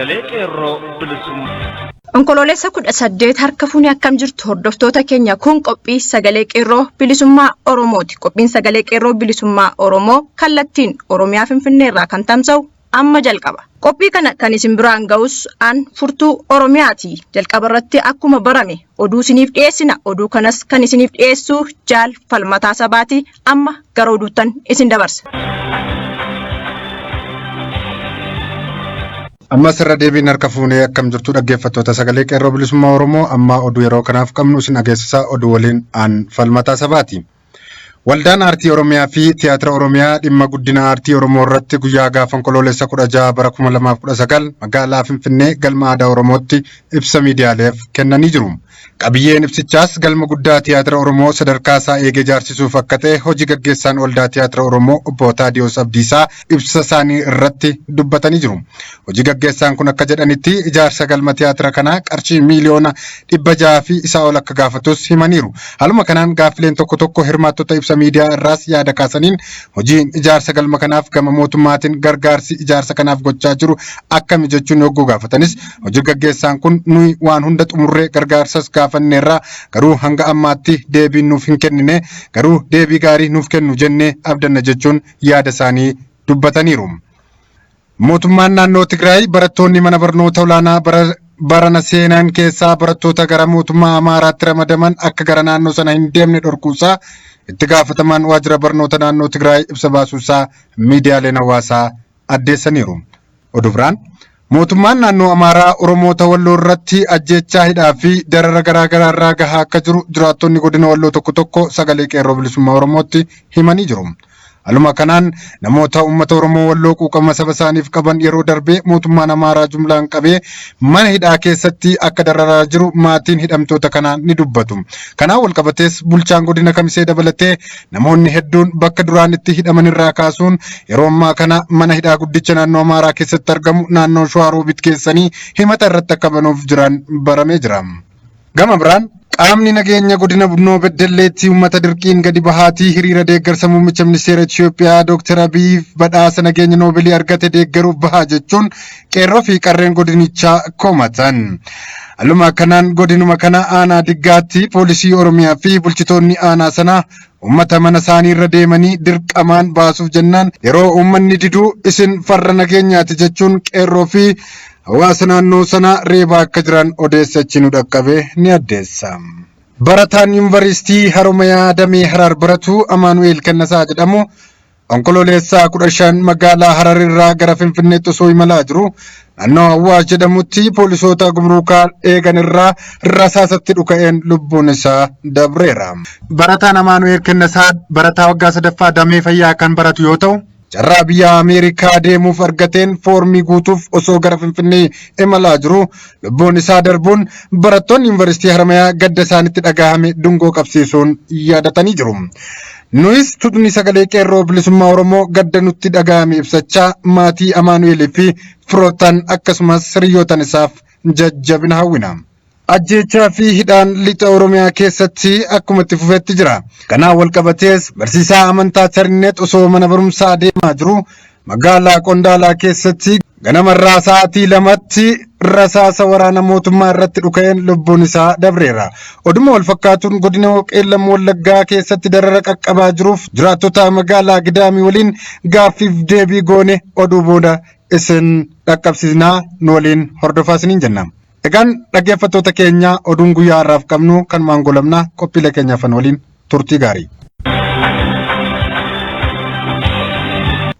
Sagalee Qeerroo Bilisummaa. Onkoloolessa 18 harka fuunee akkam jirtu hordoftoota keenya kun qophii sagalee qeerroo bilisummaa Oromooti. Qophiin sagalee qeerroo bilisummaa Oromoo kallattiin Oromiyaa Finfinnee irraa kan tamsa'u amma jalqaba. Qophii kana kan isin biraan ga'us an furtuu Oromiyaati. Jalqaba irratti akkuma barame oduu isiniif dhiyeessina. Oduu kanas kan isiniif dhiyeessu Jaal Falmataa Sabaati. Amma gara oduuttan isin dabarsa. Ammas irra deebiin harka fuunee akkam jirtu dhaggeeffattoota sagalee qeerroo bilisummaa Oromoo amma oduu yeroo kanaaf qabnu isin dhageessisaa oduu waliin aan Falmataa Sabaati. Waldaan Aartii Oromiyaa fi Tiyaatira Oromiyaa dhimma guddina aartii Oromoo irratti guyyaa gaafa Onkoloolessa 16 bara 2019 magaalaa Finfinnee galma aadaa Oromootti ibsa miidiyaaleef kennanii jiru. Qabiyyeen ibsichaas galma guddaa Tiyaatira Oromoo sadarkaa isaa eegee ijaarsisuuf akka ta'e hojii gaggeessaan Waldaa Tiyaatira Oromoo obbo Taadiyoos Abdiisaa ibsa isaanii irratti dubbatanii jiru. Hojii gaggeessaan kun akka jedhanitti ijaarsa galma tiyaatira kanaa qarshii miiliyoona 600 fi isaa ol akka gaafatus himaniiru. Haaluma kanaan gaaffileen tokko tokko hirmaattota ibsa miidiyaa irraas yaada kaasaniin hojiin ijaarsa galma kanaaf gama mootummaatiin gargaarsi ijaarsa kanaaf gochaa jiru akkami jechuun yogguu gaafatanis hojii gaggeessaan kun nuyi waan hunda xumurree gargaarsas gaafanneerra garuu hanga ammaatti deebiin nuuf hin kennine garuu deebii gaarii nuuf kennu jennee abdanna jechuun yaada isaanii dubbataniiru. Mootummaan naannoo Tigraay barattoonni mana barnoota olaanaa bara barana seenan keessaa barattoota gara mootummaa Amaaraatti ramadaman akka gara naannoo sana hin deemne dhorkuusaa itti gaafatamaan waajjira barnoota naannoo Tigraay ibsa baasuusaa miidiyaaleen hawaasaa addeessaniiru. Oduu biraan mootummaan naannoo Amaaraa Oromoota Walloo irratti ajjeechaa hidhaa fi darara garaa garaa irraa gahaa akka jiru jiraattonni godina Walloo tokko tokko sagalee qeerroo bilisummaa Oromootti himanii jiru. Haaluma kanaan namoota uummata Oromoo Walloo quuqama saba isaaniif qaban yeroo darbee mootummaan Amaaraa jumlaan qabee mana hidhaa keessatti akka dararaa jiru maatiin hidhamtoota kanaa ni dubbatu. Kanaan walqabatees bulchaan godina Kamisee dabalatee namoonni hedduun bakka duraan itti hidhaman irraa kaasuun yeroo ammaa kana mana hidhaa guddicha naannoo Amaaraa keessatti argamu naannoo Shawaaroobit keessanii himata irratti akka banuuf jiran baramee jira. Gama biraan qaamni nageenya godina Bunnoo Beddelleetti uummata dirqiin gadi bahaatii hiriira deeggarsa muummicha ministeera Itiyoophiyaa Dr. Abiy badhaasa nageenya Noobeelii argate deeggaruuf bahaa jechuun qeerroo fi qarreen godinichaa komatan. Haaluma kanaan godinuma kana aanaa Diggaatti poolisii Oromiyaa fi bulchitoonni aanaa sanaa uummata mana isaanii irra deemanii dirqamaan baasuuf jennaan yeroo uummanni diduu isin farra nageenyaati jechuun qeerroo fi hawaasa naannoo sanaa reebaa akka jiran odeessi achi nu dhaqqabe ni addeessa. Barataan Yuunivarsiitii Haromayaa Damee Harar baratu Amaanu'eel Kennasaa jedhamu Onkololeessaa 15 magaalaa Harar irraa gara Finfinneetti osoo imalaa jiru naannoo Awwaash jedhamutti poolisoota gumruukaa eegan irraa rasaasatti dhuka'een lubbuun isaa dabreera. Barataan Amaanu'eel Kennasaa barataa waggaa sadaffaa damee fayyaa kan baratu yoo ta'u, carraa biyya Ameerikaa deemuuf argateen foormii guutuuf osoo gara Finfinnee imalaa jiru lubbuun isaa darbuun barattoonni Yuunivarsiitii Haramayaa gadda isaanitti dhagahame dungoo qabsiisuun yaadatanii jiru. Nuyis tutni sagalee qeerroo bilisummaa Oromoo gadda nutti dhagahame ibsachaa maatii Amaanu'eelii fi firoottan akkasumas hiriyyootan isaaf jajjabina hawwina. Ajjeechaa fi hidhaan lixa Oromiyaa keessatti akkuma itti fufetti jira. Kanaan walqabatees barsiisaa amantaa Charnet osoo mana barumsaa deemaa jiru magaalaa Qondaalaa keessatti ganamarraa sa'aatii 2tti rasaasa waraana mootummaa irratti dhuka'een lubbuun isaa dabreera. Oduma wal fakkaatuun godina Qeellam Wallaggaa keessatti darara qaqqabaa jiruuf jiraattota magaalaa Gidaamii waliin gaaffiif deebii goone oduu booda isin dhaqqabsiisnaa nu waliin hordofaa isiniin jenna. Egaan dhaggeeffattoota keenya oduun guyyaa har'aaf qabnu kanumaan goolabna qophiilee keenya hafan waliin turtii gaarii.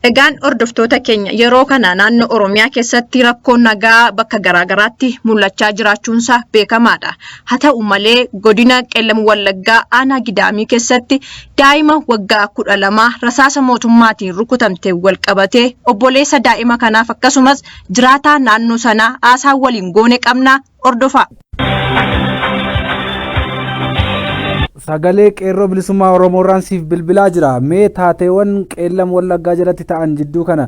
Egaan hordoftoota keenya yeroo kana naannoo Oromiyaa keessatti rakkoon nagaa bakka garaagaraatti mul'achaa jiraachuunsaa beekamaadha. Haa ta'u malee godina Qellam Wallaggaa aanaa Gidaamii keessatti daa'ima waggaa 12 rasaasa mootummaatiin rukutamte walqabatee obboleessa daa'ima kanaaf akkasumas jiraataa naannoo sanaa haasaa waliin goone qabna hordofaa. Sagalee Qeerroo Bilisummaa Oromoo irraan siif bilbilaa jira. Mee taateewwan Qeellam Wallaggaa jalatti ta'an jidduu kana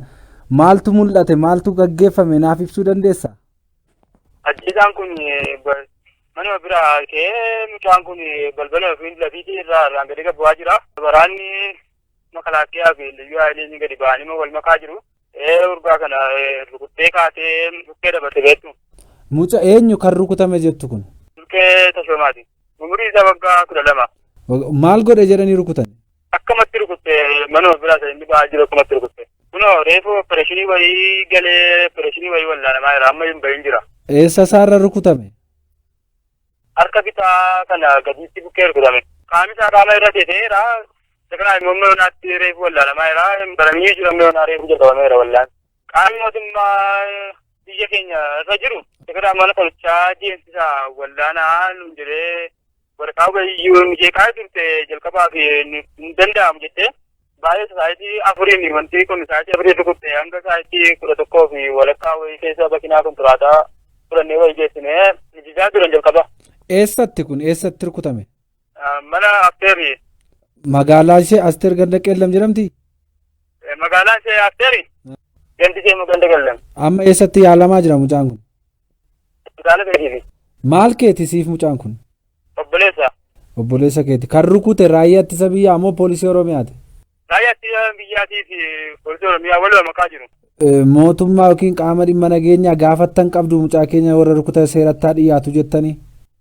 maaltu mul'ate, maaltu gaggeeffame naaf ibsuu dandeessa? Ajjeesaan kun manuma biraa ka'ee mucaan kun balbala ofii lafiitii irraa irraan gadi bu'aa jira. Waraanni makalaakiyaa fi liyyuu haayiliin gadi ba'anii wal makaa jiru. Gurbaa kana rukuttee kaatee bukkee dabarte beektu. Mucaa eenyu kan rukutame jettu kun? Bukkee Tashoomaati. Umurii isaa waggaa 12. Maal godhe jedhanii rukutan? Akkamatti rukutte manuma biraa isa inni ba'aa jiru akkamatti rukutte. Kunoo reefu opereeshinii wayii galee opereeshinii wayii wallaanamaa jira amma hin bahin jira. Eessa isaarra rukutame? Harka bitaa kana gadiitti bukkee rukutame. Qaamni isaa qaama irra teeteera. Isa immoo mi'oonaatti reefu wallaanamaa jira. Hin baramii jira mi'oonaa reefu jalqabameera wallaan. Qaamni mootummaa biyya keenya irra jiru. Isa mana qorichaa deemsisaa wallaanaa nuun jedhee waraqaa wayiyyuu nu jeeqaa turte jalqabaa fi hin danda'amu jettee baay'ee sa'aatii 4 wanti kun sa'aatii 4 rukutte hanga sa'aatii 11:15 wayii keessa bakinaa konkolaataa fudhannee wayii geessinee ijijaa turan jalqaba. Eessatti kun eessatti rukutame? Mana Afteeri. Magaalaa ishee Asteer Ganda Qeellam jedhamti? Magaalaa ishee Afteeri. Gandi ishee Ganda Qeellam. Amma eessatti yaalamaa jira mucaan kun? Magaalaa keetiifi. Maal keeti siif mucaan kun? Obboleessa. Obboleessa keeti. Kan rukute raayyaa ittisa biyyaa moo poolisii Oromiyaati? Raayyaa ittisa biyyaatii fi poolisii Oromiyaa waluma makaa jiru. Mootummaa yookiin qaama dhimma nageenyaa gaafattan qabdu mucaa keenya warra rukutan seerattaa dhiyaatu jettanii?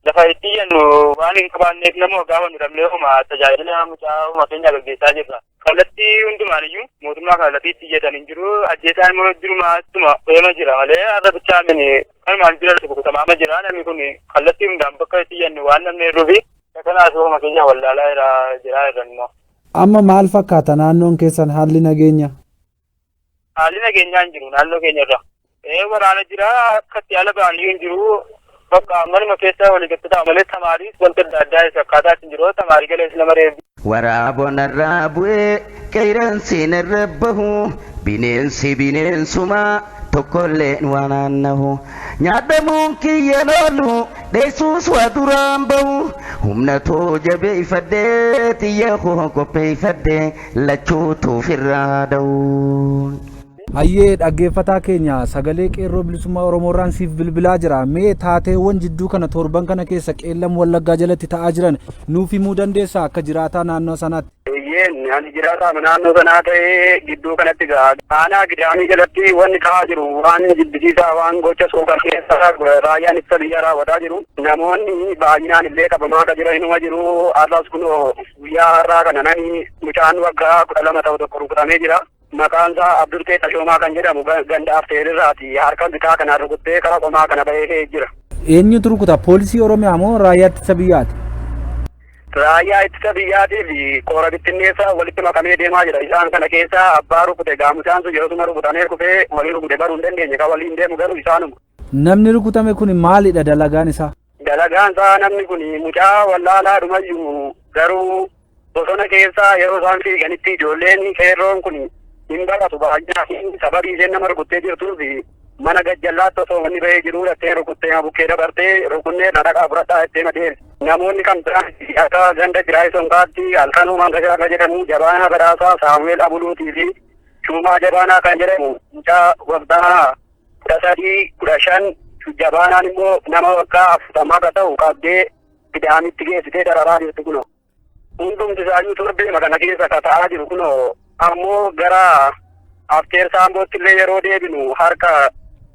Lafa itti jennu waan hin qabaanneef nama gaafa nu dhabnee homa tajaajila mucaa homa keenya gaggeessaa jirra. Kallattii hundumaan iyyuu mootummaa kallattii itti jedhan hin jiru. Ajjeesaan immoo jiruma ittuma deema jira malee har'a bichaa mini kanumaan jira rukutamaama jira namni kun kallattii hundaan bakka itti jennu waan namni hir'uufi kanaas homa keenya wallaalaa jira jira irra immoo. Amma maal fakkaata naannoon keessan haalli nageenya? Haalli nageenyaa hin jiru naannoo keenya irra. Waraana jira akkatti haala ba'anii hin jiru. Bakka manuma keessa walii gattata malee tamaariis wanta adda addaa isa akkaataa ittiin jiru tamaarii galees nama reebi. Waraabonarraa bu'ee qeerransi narra bahu bineensi bineensumaa tokkolleen waan aannahu nyaadhamuun kiyyan oolu dheessuus waa duraan bahu humna too jabeeffadhee xiyya koo qopheeffadhee lachuutu ofirraa da'u. Hayyee dhaggeeffataa keenya sagalee qeerroo bilisummaa Oromoorraan siif bilbilaa jira. Mee taateewwan jidduu kana torban kana keessa Qeellam Wallaggaa jalatti ta'aa jiran nuuf himuu dandeessaa akka jiraataa naannoo sanaatti? Eeyyeen ani jiraataa naannoo sanaa ta'ee gidduu kanatti ga'a. Aanaa Gidaamii jalatti wanni ta'aa jiru waan jibbisiisaa waan gocha suuqaa keessa raayyaan ittisa biyyaa raawwataa jiru. Namoonni baay'inaan illee qabamaa akka jiran inuma jiru. Har'as kunoo guyyaa har'aa kana nami mucaan waggaa 12 ta'u tokko rukutamee jira. Maqaan isaa Abdulkee Tashoomaa kan jedhamu ganda Afteerirraati. Harka bitaa kanaan rukuttee karaa qomaa kana bahee jira. Eenyutu rukuta? Poolisii Oromiyaa moo raayyaa ittisa biyyaati? Raayyaa ittisa biyyaatii fi koora bittinneessaa walitti makamee deemaa jira. Isaan kana keessaa abbaa rukute gaamusaan sun yeroo rukutamee kufee walii rukute baruu hin dandeenye. Kan waliin deemu garuu isaanuma. Namni rukutame kun maalidha dalagaan isaa? Dalagaan isaa namni kun mucaa wallaalaa dhumayyuu garuu bosona keessaa yeroo isaan fiiganitti ijoolleen qeerroon kun hin baqatu baay'inaan sababii isheen nama rukuttee jirtuuf mana gajjallaatti osoo wanni bahee jiruu dhattee rukuttee bukkee dabartee rukunnee dhadhaqaa fudhadhaa jettee madeemte. Namoonni kan biraan akka ganda Jiraayii Sonkaatti halkanuu Mangashaa kan jedhamu Jabaanaa Badhaasaa Saamu'eel Abuluutii fi Shuumaa Jabaanaa kan jedhamu mucaa waggaa 13 15 Jabaanaan immoo nama waggaa 40 akka ta'u qabdee Gidaamitti geessitee dararaa jirti kunoo. Hundumti isaayyuu torbeema kana keessa ka ta'aa jiru kunoo ammoo gara Afteer Saambootti illee yeroo deebinu harka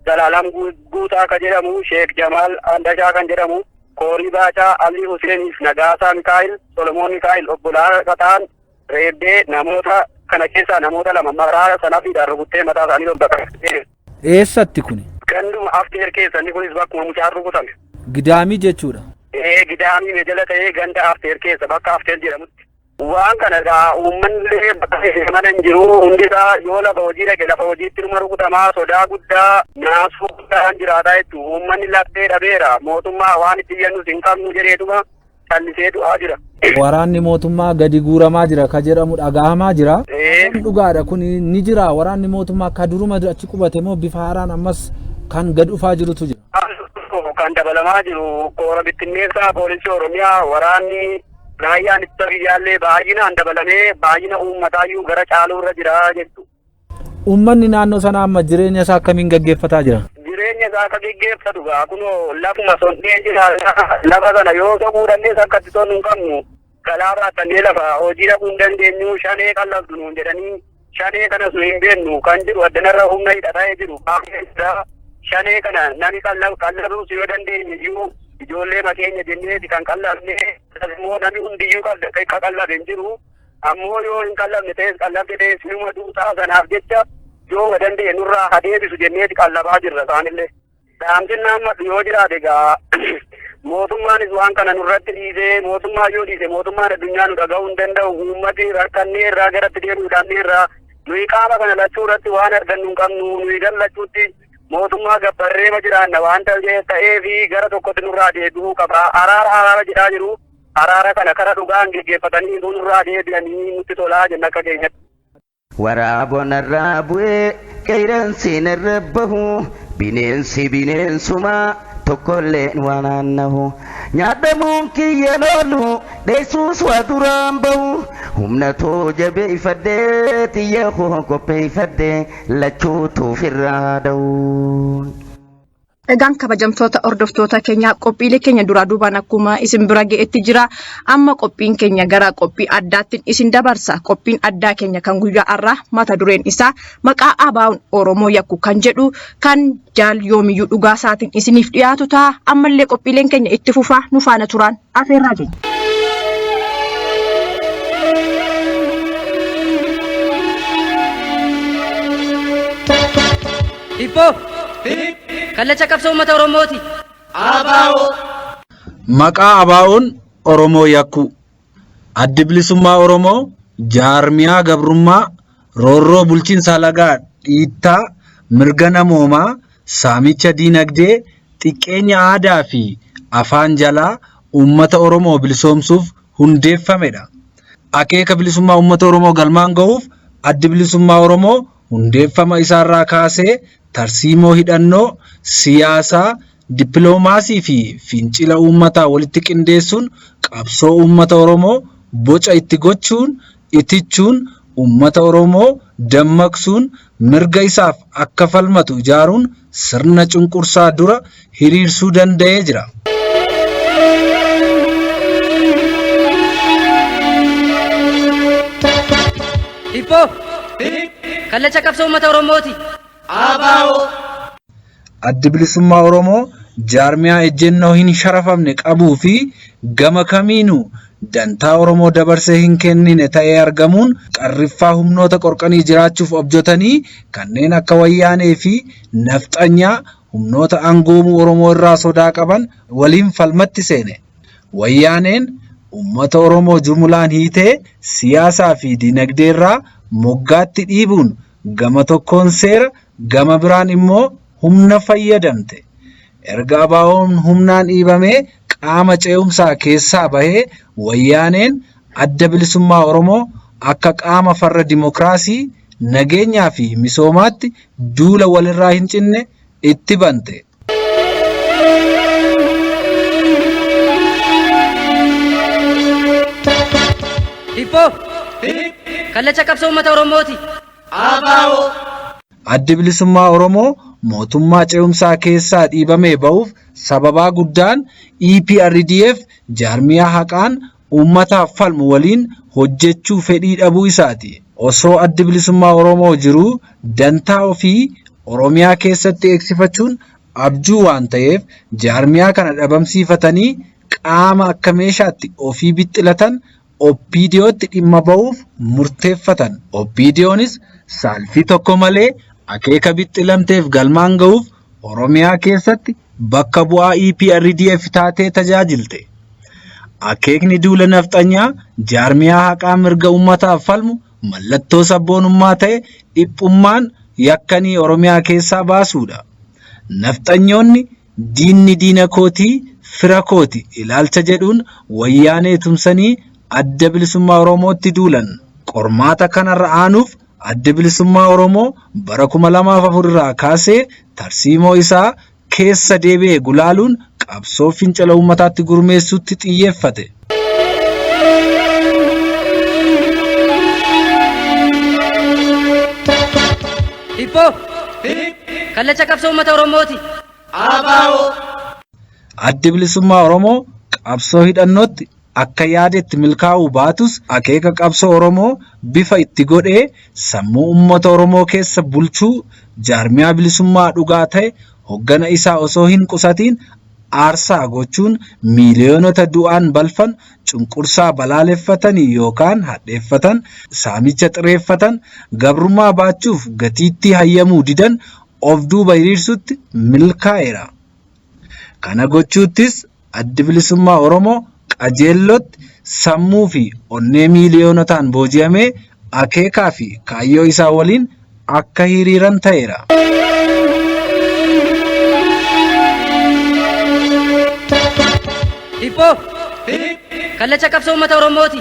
Zalaalam Guutaa kan jedhamu Sheek Jamaal Andashaa kan jedhamu Koorii Baacaa Alii Huseeniif Nagaasaa Mikaa'il Solomoon Mikaa'il obbolaa ta'an reebdee namoota kana keessaa namoota lama maraa sanafiidhaan rukuttee mataa isaanii dhobbaqattee. Eessatti kuni? Ganduma Afteer keessa inni kunis bakkuma mucaan rukutame. Gidaamii jechuudha. Gidaamii jala ta'ee ganda Afteer keessa bakka Afteer jedhamutti. Waan kana egaa uummanni bakka mana hin jiru hundi isaa yoo lafa hojii dhaqe lafa hojiitti numa rukutamaa sodaa guddaa naasuu guddaan jiraataa jechuudha. Uummanni laftee dhabeera mootummaa waan itti iyyannus hin qabnu jedheetuma callisee du'aa jira. Waraanni mootummaa gadi guuramaa jira ka jedhamu dhaga'amaa jira. Dhugaadha kun ni jira waraanni mootummaa ka duruma achi qubate moo bifa haaraan ammas kan gad dhufaa jirutu jira. Kan dabalamaa jiru koora bittinneessaa poolisii Oromiyaa waraanni raayyaan ittisa biyyaallee baay'inaan dabalamee baay'ina uummataayyuu gara caaluu irra jira jettu. Uummanni naannoo sanaa amma jireenya isaa akkamiin gaggeeffataa jira? Jireenya isaa akka gaggeeffatu gaa kunoo lafuma sondhee jira lafa sana yoo soquu dandees akka itti sonnu hin qabnu galaa baattannee lafa hojii dhaquu hin dandeenyu shanee qallabdu nuun jedhanii Shanee kanas nu hin beennu kan jiru addanarra humna hidhataa jiru baay'ee. Shanee kana nami qallabuus yoo dandeenye iyyuu ijoollee makeenya jenneeti kan qallabne, immoo nami hundiyyuu qallabe hin jiru. Ammoo yoo hin qallabne ta'es qallabne ta'es numa duutaa, sanaaf jecha yoo danda'e nurraa haa deebisu jenneeti qallabaa jirra isaanillee. Dhaamsinni amma yoo jiraate egaa mootummaanis waan kana nurratti dhiisee, mootummaa yoo dhiise mootummaan addunyaa nu dhaga'uu hin danda'u. Uummati rakkannee irraa garatti deebi'uu dhabnee irraa nuyi qaama kana lachuu irratti waan argannu hin qabnu. Nuyi gara lachuutti mootummaa gabbarreema jiraanna waan ta'eefi gara tokkotti nurraa deebi'uu qaba. Araara araara jedhaa jiru. Araara kana kara dhugaan geggeeffatanii nurraa deebi'anii nutti tolaa jenna akka keenyatti. Waraabonarraa bu'ee qeerransi narra bahu, bineensi bineensumaa tokkolleen waan aannahu. Nyaadhamuun kiyyan oolu, dheessuus waa duraan bahu. Humna too jabeeffadhee, xiyya koo qopheeffadhee, lachuutu ofirraa dha'u. Egaan kabajamtoota hordoftoota keenyaa, qophiilee keenya duraa duubaan akkuma isin bira ga'etti jira. Amma qophiin keenya gara qophii addaatti isin dabarsa. Qophiin addaa keenya kan guyyaa har'aa mata dureen isaa maqaa ABO'n Oromoo yakku kan jedhu kan Jaal Yoomiyyuu Dhugaasaatiin isiniif dhiyaatu ta'a. Ammallee qophiileen keenya itti fufaa, nu faana turaan afeerraa keenya. Hibboo! Kallacha qabsoo uummata Oromooti. Maqaa ABO'n Oromoo yakkuu. Addi Bilisummaa Oromoo jaarmiyaa gabrummaa, roorroo bulchiinsa alagaa, dhiittaa mirga namoomaa, saamicha diinagdee, xiqqeenya aadaa fi afaan jalaa uummata Oromoo bilisoomsuuf hundeeffamedha. Akeeka bilisummaa uummata Oromoo galmaan gahuuf Addi Bilisummaa Oromoo hundeeffama isaarraa kaasee tarsiimoo hidhannoo, siyaasaa, dippiloomaasii fi fincila uummataa walitti qindeessuun qabsoo uummata Oromoo boca itti gochuun, itichuun, uummata Oromoo dammaqsuun mirga isaaf akka falmatu ijaaruun sirna cunqursaa dura hiriirsuu danda'ee jira. Hibboo! Kallacha qabsoo uummata Oromooti. Addi Bilisummaa Oromoo jaarmiyaa ejjennoo hin sharafamne qabuu fi gama kamiinuu dantaa Oromoo dabarsee hin kennine ta'ee argamuun qarriffaa humnoota qorqanii jiraachuuf objotanii kanneen akka Wayyaanee fi Nafxanyaa humnoota angoomuu Oromoo irraa sodaa qaban waliin falmatti seene. Wayyaaneen uummata Oromoo jumulaan hiitee siyaasaa fi dinagdee irraa moggaatti dhiibuun gama tokkoon seera, gama biraan immoo humna fayyadamte. Erga ABO'n humnaan dhiibamee qaama ce'umsaa keessaa bahee, Wayyaaneen Adda Bilisummaa Oromoo akka qaama farra dimokiraasii, nageenyaa fi misoomaatti duula walirraa hin cinne itti bante. Hibboo! Kallacha qabsoo uummata Oromooti. Addi Bilisummaa Oromoo mootummaa ce'umsaa keessaa dhiibamee bahuuf sababaa guddaan EPRDF jaarmiyaa haqaan uummataaf falmu waliin hojjechuu fedhii dhabuu isaati. Osoo Addi Bilisummaa Oromoo jiruu dantaa ofii Oromiyaa keessatti eegsifachuun abjuu waan ta'eef, jaarmiyaa kana dhabamsiifatanii qaama akka meeshaatti ofii bixxilatan OPDOtti dhimma bahuuf murteeffatan. OPDOnis saalfii tokko malee akeeka bixxilamteef galmaan gahuuf Oromiyaa keessatti bakka bu'aa EPRDF taatee tajaajilte. Akeekni duula nafxanyaa jaarmiyaa haqaa mirga uummataaf falmu mallattoo sabboonummaa ta'e dhiphummaan yakkanii Oromiyaa keessaa baasuudha. Nafxanyoonni diinni diina kootii fira kooti ilaalcha jedhuun Wayyaanee tumsanii Adda Bilisummaa Oromootti duulan. Qormaata kanarra aanuuf Addi Bilisummaa Oromoo bara 2004 irraa kaasee tarsiimoo isaa keessa deebi'ee gulaaluun qabsoo fincila uummataatti gurmeessuutti xiyyeeffate. Hibboo! Kallacha qabsoo uummata Oromooti. Addi Bilisummaa Oromoo qabsoo hidhannootti akka yaadetti milkaa'uu baatus akeeka qabsoo Oromoo bifa itti godhee sammuu uummata Oromoo keessa bulchuu jaarmiyaa bilisummaa dhugaa ta'e hoggana isaa osoo hin qusatiin aarsaa gochuun miiliyoonota du'aan balfan cunqursaa balaaleffatanii yookaan hadheeffatan saamicha xireeffatan gabrummaa baachuuf gatiittii hayyamuu didan of duuba hiriirsutti milkaa'eera. Kana gochuuttis addi bilisummaa Oromoo qajeellotti sammuu fi onnee miiliyoonotaan booji'amee akeekaa fi kaayyoo isaa waliin akka hiriiran ta'eera. Hiphoo! Kallacha qabsoo uummata Oromooti.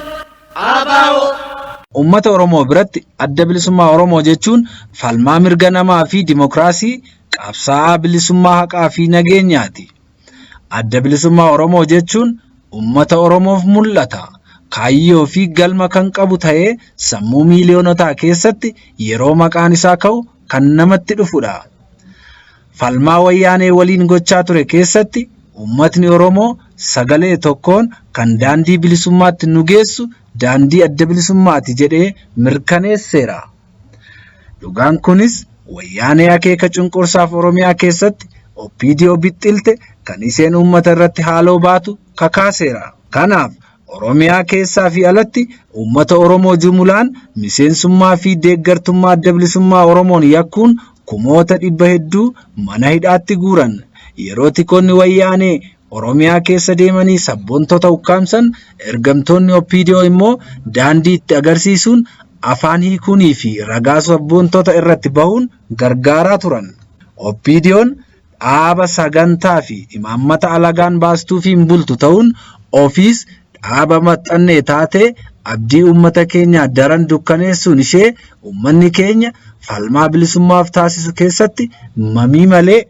Uummata Oromoo biratti adda bilisummaa Oromoo jechuun falmaa mirga namaa fi dimokiraasii qabsaa'aa bilisummaa haqaa fi nageenyaati. Adda bilisummaa Oromoo jechuun uummata Oromoof mul'ata. Kaayyoo fi galma kan qabu ta'ee sammuu miiliyoonotaa keessatti yeroo maqaan isaa ka'u kan namatti dhufudha. Falmaa wayyaanee waliin gochaa ture keessatti uummatni Oromoo sagalee tokkoon kan daandii bilisummaatti nu geessu daandii adda bilisummaati jedhee mirkaneesseera. Dhugaan kunis wayyaanee akeeka cunqursaaf Oromiyaa keessatti OPDO bixxilte kan isheen uummata irratti haaloo baatu kakaaseera. Kanaaf Oromiyaa keessaa fi alatti uummata Oromoo jumulaan miseensummaa fi deeggartummaa adda bilisummaa Oromoon yakkuun kumoota dhibba hedduu mana hidhaatti guuran. Yeroo tikoonni wayyaanee Oromiyaa keessa deemanii sabboontota ukkaamsan ergamtoonni OPDO immoo daandii itti agarsiisuun afaan hiikuunii fi ragaa sabboontota irratti bahuun gargaaraa turan. OPDO'n dhaaba sagantaa fi imaammata alagaan baastuu fi hin bultu ta'uun ofiis dhaaba maxxannee taatee abdii uummata keenyaa daran dukkaneessuun ishee uummanni keenya falmaa bilisummaaf taasisu keessatti mamii malee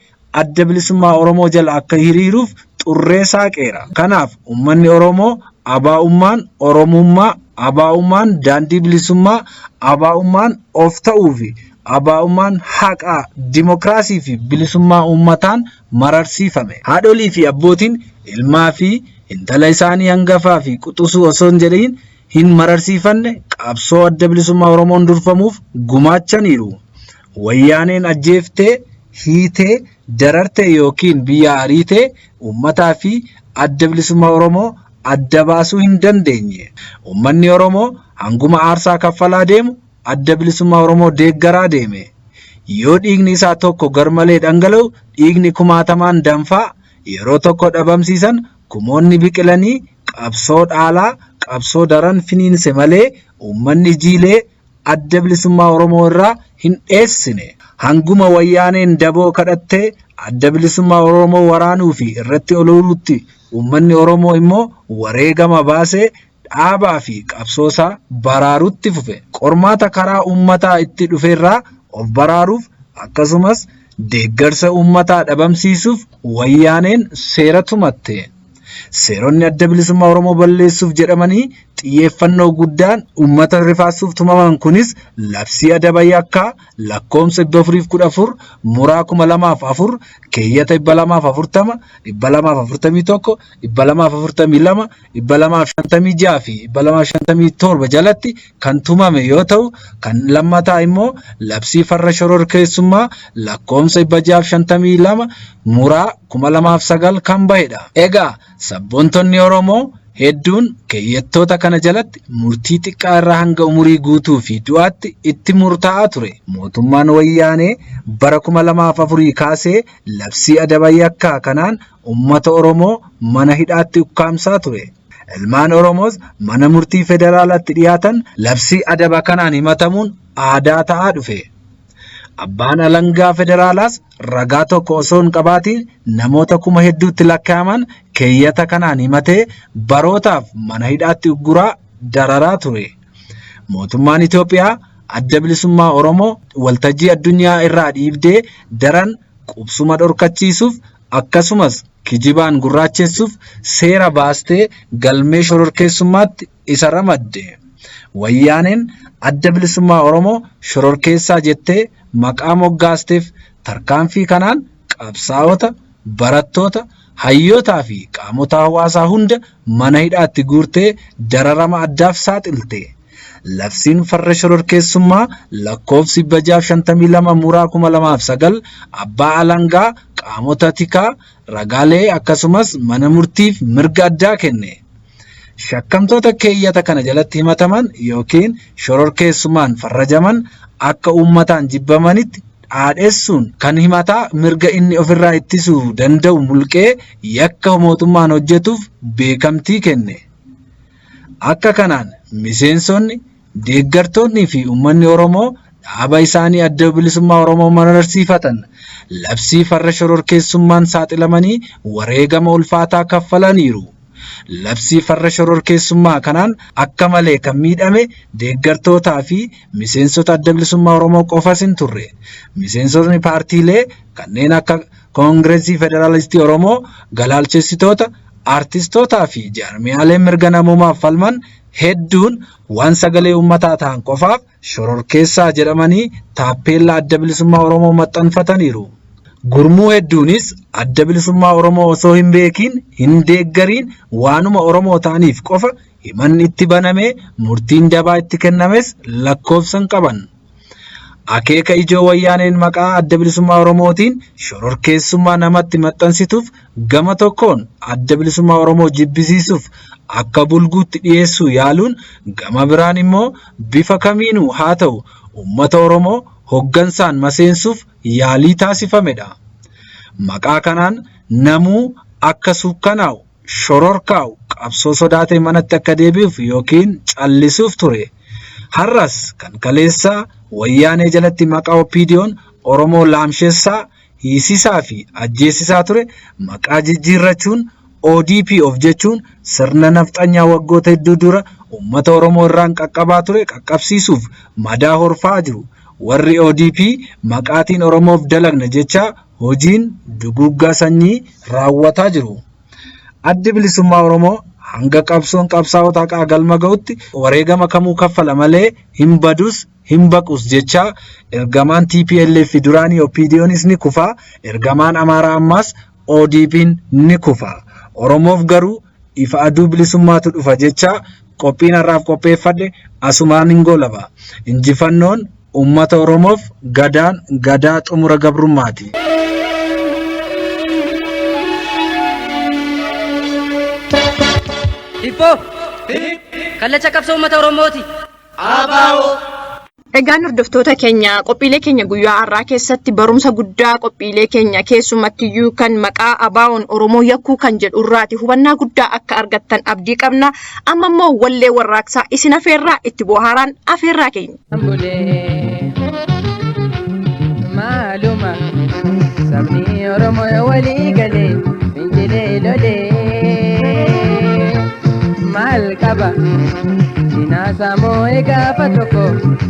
adda bilisummaa Oromoo jala akka hiriiruuf xurree saaqeera. Kanaaf uummanni Oromoo abaa'ummaan Oromummaa, abaa'ummaan daandii bilisummaa, abaa'ummaan of ta'uu fi abaa'ummaan haqaa, dimokiraasii fi bilisummaa uummataan mararsiifame. Haadholii fi abbootiin ilmaa fi intala isaanii hangafaa fi quxisuu osoo hin jedhin hin mararsiifanne qabsoo adda bilisummaa Oromoon durfamuuf gumaachaniiru. Wayyaaneen ajjeeftee, hiitee, darartee yookiin biyya ariitee uummataa fi adda bilisummaa Oromoo adda baasuu hin dandeenye. Uummanni Oromoo hanguma aarsaa kaffalaa deemu adda bilisummaa Oromoo deeggaraa deeme. Yoo dhiigni isaa tokko garmalee dhangala'u dhiigni kumaatamaan danfaa yeroo tokko dhabamsiisan kumoonni biqilanii qabsoo dhaalaa qabsoo daran finiinse malee uummanni jiilee adda bilisummaa Oromoo irraa hin dheessine. Hanguma wayyaaneen daboo kadhattee adda bilisummaa Oromoo waraanuu fi irratti oluurutti uummanni Oromoo immoo wareegama baasee dhaabaa fi qabsoosaa baraarutti fufe. Qormaata karaa uummataa itti dhufeerraa of baraaruuf akkasumas deeggarsa uummataa dhabamsiisuuf wayyaaneen seera tumatte. Seeronni adda bilisummaa Oromoo balleessuuf jedhamanii xiyyeeffannoo guddaan uummata rifaasuuf tumaman kunis labsii adaba yakkaa lakkoomsa 414 muraa 2004 keeyyata 240, 241, 242, 256 fi 257 jalatti kan tumame yoo ta'u kan lammataa immoo labsii farra shororkeessummaa lakkoomsa 652 muraa 2009 kan bahedha. Egaa sabboontonni Oromoo hedduun keeyyattoota kana jalatti murtii xiqqaa irraa hanga umurii guutuu fi du'aatti itti murtaa'aa ture. Mootummaan wayyaanee bara 2004 kaasee labsii adaba yakkaa kanaan uummata Oromoo mana hidhaatti ukkaamsaa ture. Ilmaan Oromoos mana murtii federaalaatti dhiyaatan labsii adaba kanaan himatamuun aadaa ta'aa dhufe. Abbaan alangaa federaalaas ragaa tokko osoo hin qabaatiin namoota kuma hedduutti lakkaa'aman keeyyata kanaan himatee barootaaf mana hidhaatti ugguraa dararaa ture. Mootummaan Itoophiyaa adda bilisummaa Oromoo waltajjii addunyaa irraa dhiibdee daran qubsuma dhorkachiisuuf akkasumas kijibaan gurraachessuuf seera baastee galmee shororkeessummaatti isa ramadde. Wayyaaneen adda bilisummaa Oromoo shororkeessaa jettee maqaa moggaasteef tarkaanfii kanaan qabsaa'ota, barattoota, hayyootaa fi qaamota hawaasaa hunda mana hidhaatti guurtee dararama addaaf saaxilte. Labsiin farra shororkeessummaa lakkoofsi 652 muraa 2009 abbaa alangaa, qaamota tikaa, ragaalee akkasumas mana murtiif mirga addaa kenne. Shakkamtoota keeyyata kana jalatti himataman yookiin shororkeessummaan farrajaman akka uummataan jibbamanitti dhaadhessuun kan himataa mirga inni ofirraa ittisuu danda'u mulqee yakka mootummaan hojjetuuf beekamtii kenne. Akka kanaan miseensonni, deeggartoonnii fi uummanni Oromoo dhaaba isaanii Adda Bilisummaa Oromoo mararsiifatan labsii farra shororkeessummaan saaxilamanii wareegama ulfaataa kaffalaniiru. Labsii farra shororkeessummaa kanaan akka malee kan miidhame deeggartootaa fi miseensota Adda Bilisummaa Oromoo qofas hin turre. Miseensotni paartiilee kanneen akka Koongireesii Federaalistii Oromoo, galaalchessitoota, aartistootaa fi jaarmiyaaleen mirga namoomaaf falman hedduun waan sagalee uummataa ta'an qofaaf shororkeessaa jedhamanii taappeellaa Adda Bilisummaa Oromoo maxxanfataniiru. Gurmuu hedduunis Adda Bilisummaa Oromoo osoo hin beekiin, hin deeggariin waanuma Oromoo ta'aniif qofa himanni itti banamee murtiin dabaa itti kennames lakkoofsa hin qaban. Akeeka ijoo Wayyaaneen maqaa Adda Bilisummaa Oromootiin shororkeessummaa namatti maxxansituuf gama tokkoon Adda Bilisummaa Oromoo jibbisiisuuf akka bulguutti dhiyeessuu yaaluun gama biraan immoo bifa kamiinuu haa ta'u uummata Oromoo hoggansaan maseensuuf yaalii taasifamedha. Maqaa kanaan namuu akka suukkanaa'u, shororkaa'u, qabsoo sodaatee manatti akka deebi'uuf yookiin callisuuf ture. Har'as kan kaleessaa Wayyaanee jalatti maqaa OPDOn Oromoo laamshessaa, hiisisaa fi ajjeesisaa ture maqaa jijjiirrachuun ODP of jechuun sirna nafxanyaa waggoota hedduu dura uummata Oromoo irraan qaqqabaa ture qaqqabsiisuuf madaa horfaa jiru. Warri ODP maqaatiin Oromoof dalagna jechaa hojiin duguuggaa sanyii raawwataa jiru. Addi Bilisummaa Oromoo hanga qabsoon qabsaa'ota haqaa galma ga'utti wareegama kamuu kaffala malee hin badus hin baqus jechaa ergamaan TPLF duraanii OPDOnis ni kufa, ergamaan Amaaraa ammaas ODPn ni kufa. Oromoof garuu ifa aduu bilisummaatu dhufa jechaa qophiin har'aaf qopheeffadhe asumaan hin goolaba. Injifannoon uummata Oromoof, Gadaan gadaa xumura gabrummaati. Hibboo! Kallacha qabsoo uummata Oromooti. Egaan hordoftoota keenya, qophiilee keenya guyyaa har'aa keessatti barumsa guddaa qophiilee keenya keessumattiyyuu kan maqaa ABO'n Oromoo yakkuu kan jedhu irraati hubannaa guddaa akka argattan abdii qabna. Amma immoo wallee warraaqsaa isin afeerraa itti bohaaraan afeerraa keenya. Bulee maaluma sabni Oromoo walii galee fincilee lolee maal qaba dinaasaa moo'ee gaafa tokko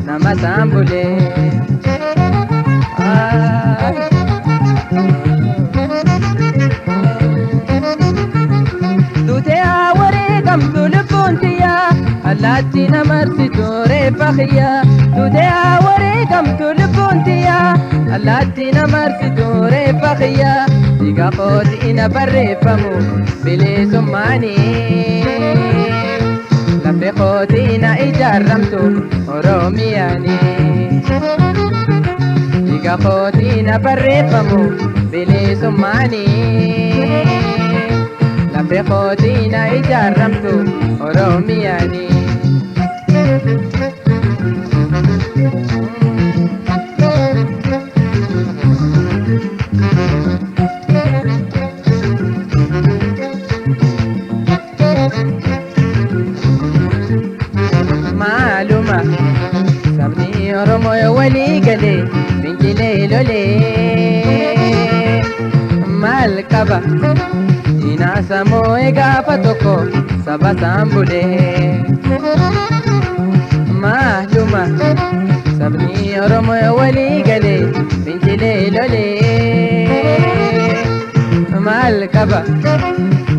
nama isaan bulee. Duutee haa wareegamtu lubbuun tiyyaa, allaattii na marsitu reeffa kiyyaa. Duutee haa wareegamtu lubbuun tiyyaa, allaattii na marsitu reeffa kiyyaa. Dhiiga kooti na barreeffamu bilisummaanii. Lafee kooti na ijaarramtu Oromiyaanii. Dhiiga kooti na barreeffamu bilisummaanii. Lafee kooti na ijaarramtu Oromiyaanii. Maaluma sabni Oromoo yoo walii galee fincilee lolee maal qaba diinaa moo'ee gaafa tokko saba isaan bulee. Maaluma sabni Oromoo yoo walii galee fincilee lolee maal qaba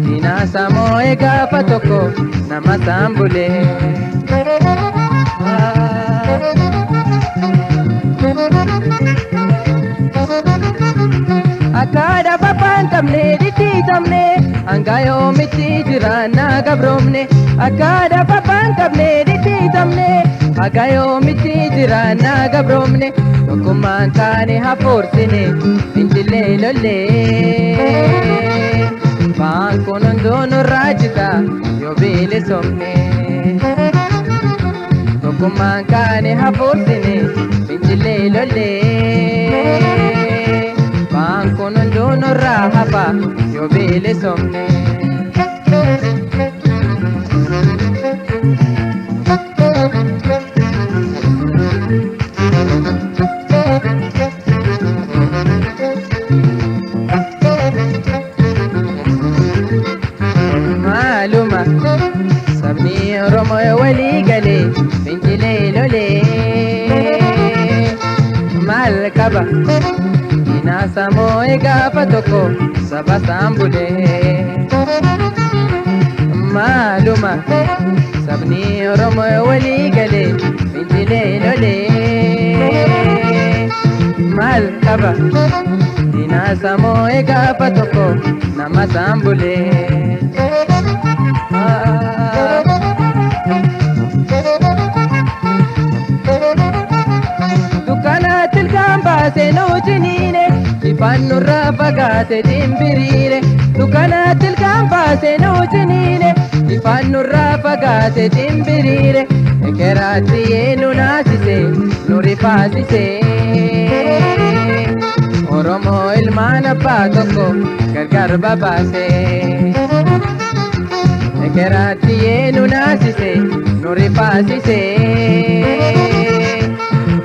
diinaa moo'ee gaafa tokko nama isaan bulee. Akka dhaabaa hin qabne dhidhiita. dhidhiitamne hanga yoomitti jiraannaa gabroomne akka aadaa abbaan qabne dhidhiitamne hanga yoomitti jiraannaa gabroomne tokkummaan kaane hafuursine fincillee lollee baankuun hunduu nurraa jita yoo bilisomne. Tokkummaan kaane hafuursine fincillee lollee baankuun hunduu nurraa hafa yoo bilisomne. Maaluma sabni Oromoo walii galee fincilee lolee maal qaba Dinaasa moo'ee gaafa tokko saba isaan bulee maaluma sabni Oromoo walii galee fincilee lolee maal qaba Dinaasa moo'ee gaafa tokko nama isaan bulee. Dukkana tilkaan baasee nu ciniine ifaan nurraa fagaate dimbiriire. Dukkana tilkaan baasee nu ciniine ifaan nurraa fagaate dimbiriire. Ekeraatti nu naasise nu rifaasise. Oromoo ilmaan abbaa tokko gargar babaase. Ekeraatti nu naasise nu rifaasise.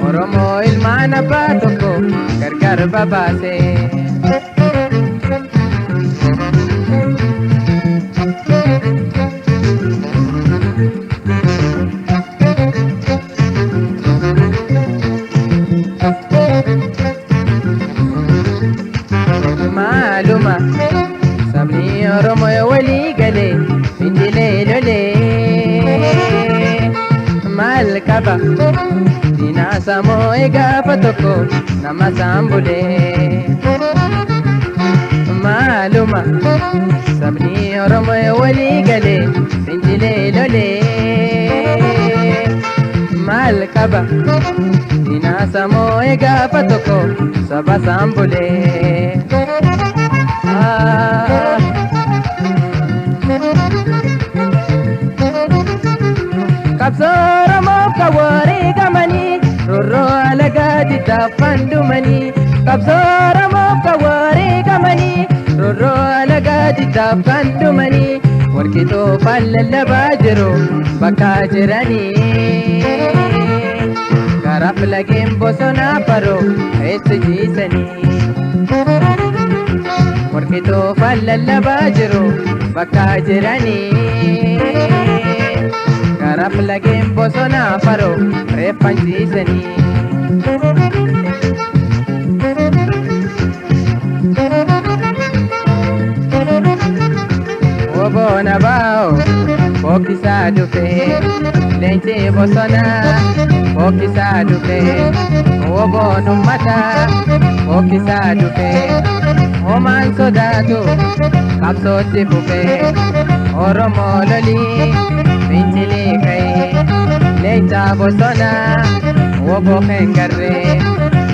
Oromoo ilmaan abbaa tokko gargar babaase. Maaluma sabni Oromoo walii galee fincilee lolee maal qaba Dinaasa moo'ee gaafa tokko nama isaan bulee maaluma sabni Oromoo walii galee fincilee lolee maal qaba Dinaasa moo'ee gaafa tokko saba isaan bulee. Ah. Qabsoo Oromoof kan wareegamanii roorroo alagaa diddaafan dhumanii. Qabsoo Oromoof kan wareegamanii roorroo alagaa diddaafan dhumanii. Warqii toofaan lallabaa jiru bakka jiranii. Karaaf lageen bosonaa faroo eessa jiisanii. Warqii toofaan lallabaa jiru bakka jiranii. Karaaf lageen bosonaa faroo reeffan ciisanii. Oboona baa'o fokkisaa dhufee leenci bosonaa fokkisaa dhufee oboon uummataa fokkisaa dhufee homaan sodaatu qabsootti fufee Oromoo lolii fincilee ka'ee leenca bosonaa oboo kengarree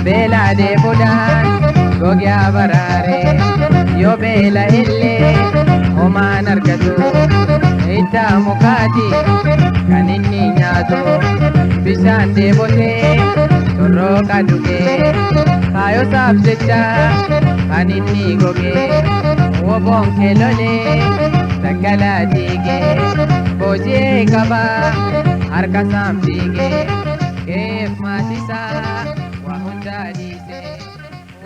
beelaa deemuudhaan gogaa baraaree yoo beela illee homaan argatu iddaa mukaati kan inni nyaatu bishaan deebotee torrooqa dhugee kaayosaaf jecha kan inni gogee woboon keelolee daggalaa diigee booji'ee qabaa harka isaan fiigee keef maatisaa waa hundaa dhiisee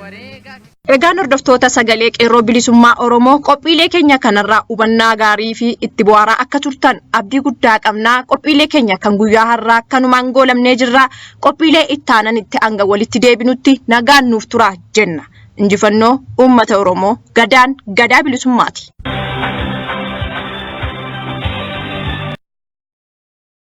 wareega. Egaan hordoftoota sagalee qeerroo bilisummaa Oromoo qophiilee keenya kanarraa hubannaa gaarii fi itti bu'aaraa akka turtan abdii guddaa qabnaa. Qophiilee keenya kan guyyaa har'aa kanumaan goolamnee jirra. Qophiilee itti aanan itti hanga walitti deebinutti nagaan nuuf turaa jenna. Injifannoo uummata Oromoo gadaan gadaa bilisummaati.